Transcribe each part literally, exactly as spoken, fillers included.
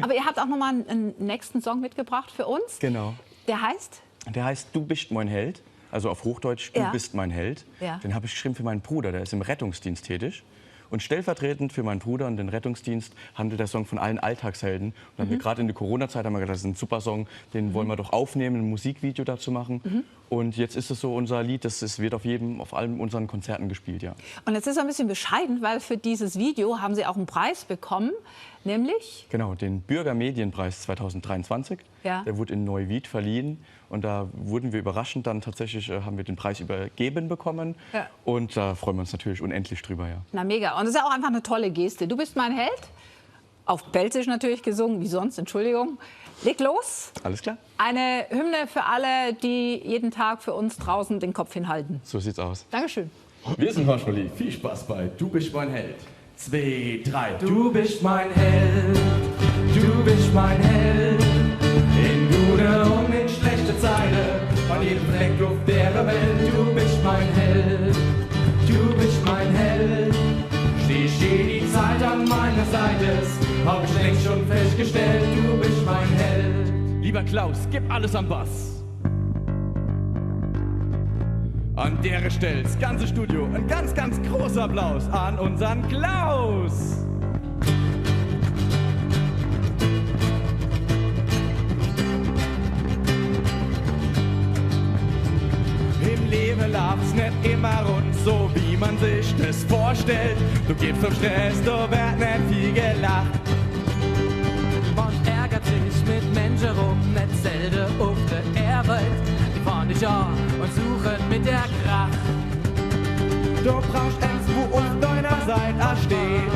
Aber ihr habt auch noch mal einen, einen nächsten Song mitgebracht für uns. Genau. Der heißt? Der heißt Du bist mein Held, also auf Hochdeutsch Du Ja. bist mein Held. Ja. Den habe ich geschrieben für meinen Bruder, der ist im Rettungsdienst tätig. Und stellvertretend für meinen Bruder und den Rettungsdienst handelt der Song von allen Alltagshelden. Und dann haben wir gerade in der Corona-Zeit haben wir gedacht, das ist ein super Song, den wollen wir doch aufnehmen, ein Musikvideo dazu machen. Und jetzt ist es so unser Lied, das ist, wird auf jedem, auf allen unseren Konzerten gespielt, ja. Und jetzt ist er ein bisschen bescheiden, weil für dieses Video haben sie auch einen Preis bekommen, nämlich? Genau, den Bürgermedienpreis zweitausenddreiundzwanzig. Ja. Der wurde in Neuwied verliehen und da wurden wir überraschend dann tatsächlich, äh, haben wir den Preis übergeben bekommen. Ja. Und da freuen wir uns natürlich unendlich drüber, ja. Na mega. Und das ist ja auch einfach eine tolle Geste. Du bist mein Held. Auf Pälzisch natürlich gesungen, wie sonst, Entschuldigung. Leg los. Alles klar. Eine Hymne für alle, die jeden Tag für uns draußen den Kopf hinhalten. So sieht's aus. Dankeschön. Wir sind Horschmulli. Viel Spaß bei Du bist mein Held. Zwei, drei. Du bist mein Held, du bist mein Held. In gute und in schlechte Zeiten, an jedem Fleck auf der Welt. Du bist mein Held, du bist mein Held. Stehst jede Zeit an meiner Seite, hab ich längst schon festgestellt. Du bist mein Held. Lieber Klaus, gib alles am Bass. An der Stelle das ganze Studio, ein ganz, ganz großer Applaus an unseren Klaus. Im Leben läuft's nicht immer rund, so wie man sich das vorstellt. Du gibst auf Stress, da wird nicht viel gelacht. Man ärgert sich mit Menschen rum, nicht selten auf der Arbeit. Die fahren dich an und suchen mit der Krach. Du brauchst eins, wo auf deiner Seite steht,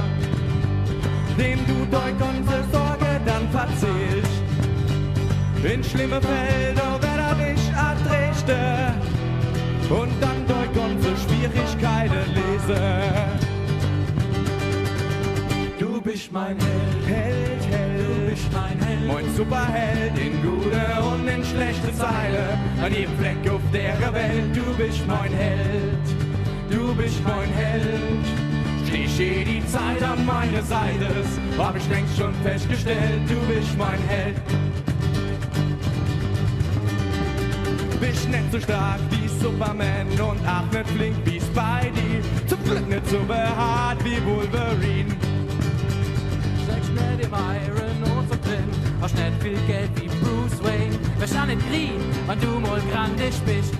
dem du deine ganze Sorge dann verzählst. In schlimme Fälle, da wird er dich antrösten und dann deine ganze Schwierigkeiten lösen. Du bist mein Held, Held, Held. Du bist mein Held. Mein Superheld in gute und in schlechte Zeiten. An jedem Fleck auf der Welt. Du bist mein Held, du bist mein Held. Stehst jede Zeit an meiner Seite. Hab ich längst schon festgestellt, du bist mein Held. Bist nicht so stark wie Superman und auch nicht flink wie Spidey. Zum Glück nicht so behaart wie Wolverine. Steckst nicht im Iron und so drin. Hast nicht viel Geld wie Bruce Wayne. Wirst auch nicht grien, wenn du mal grantig bist.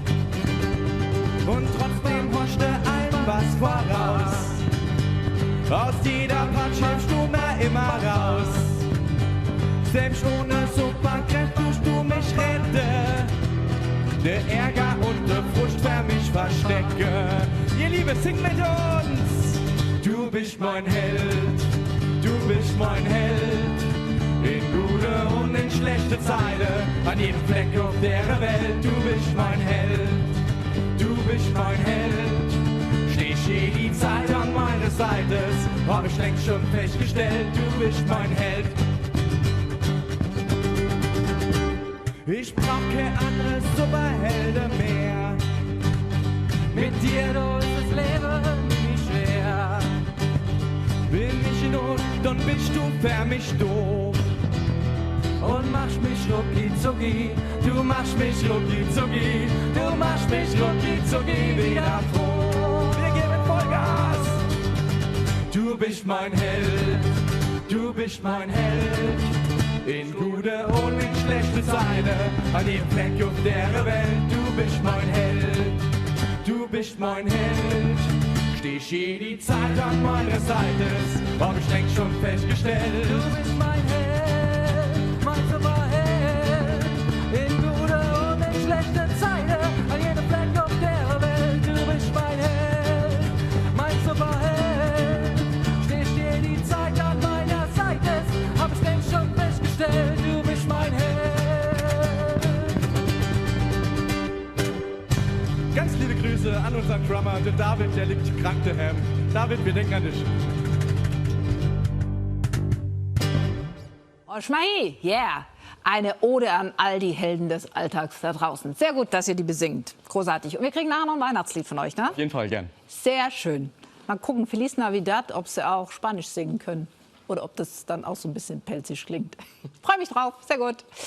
Und trotzdem hast du allem was voraus. Aus jeder Patsche hilfst du mir immer raus. Selbst ohne Superkräfte tust du mich retten. Der Ärger und der Frust für mich verstecken. Ihr Liebe, singt mit uns! Du bist mein Held, du bist mein Held. In gute und in schlechte Zeiten, an jedem Fleck auf der Welt. Du bist mein Held, du bist mein Held. Stehst jede Zeit an meiner Seite, hab ich längst schon festgestellt. Du bist mein Held. Ich brauch keine andere Superhelden mehr. Mit dir, da ist das Leben nie schwer. Bin ich in Not, dann bist du für mich da. Und machst mich rucki zucki, du machst mich rucki zucki, du machst mich rucki zucki wieder froh. Wir geben Vollgas. Du bist mein Held, du bist mein Held. In gute und in schlechte Zeiten, an jedem Fleck auf der Welt. Du bist mein Held, du bist mein Held. Stehst jede Zeit an meiner Seite, hab ich längst schon festgestellt. Du bist mein Held, mein Superheld. In gute und in schlechte Zeiten, an jedem Fleck auf der Welt. Du bist mein Held, mein Superheld. Stehst jede Zeit an meiner Seite, hab ich längst schon festgestellt. Du bist mein Held. Ganz liebe Grüße an unseren Drummer, der David, der liegt krank daheim. David, wir denken an dich. Horsch mol hie, yeah. Eine Ode an all die Helden des Alltags da draußen. Sehr gut, dass ihr die besingt. Großartig. Und wir kriegen nachher noch ein Weihnachtslied von euch, ne? Auf jeden Fall, gern. Sehr schön. Mal gucken, Feliz Navidad, ob sie auch Spanisch singen können. Oder ob das dann auch so ein bisschen pälzisch klingt. Freue mich drauf, sehr gut.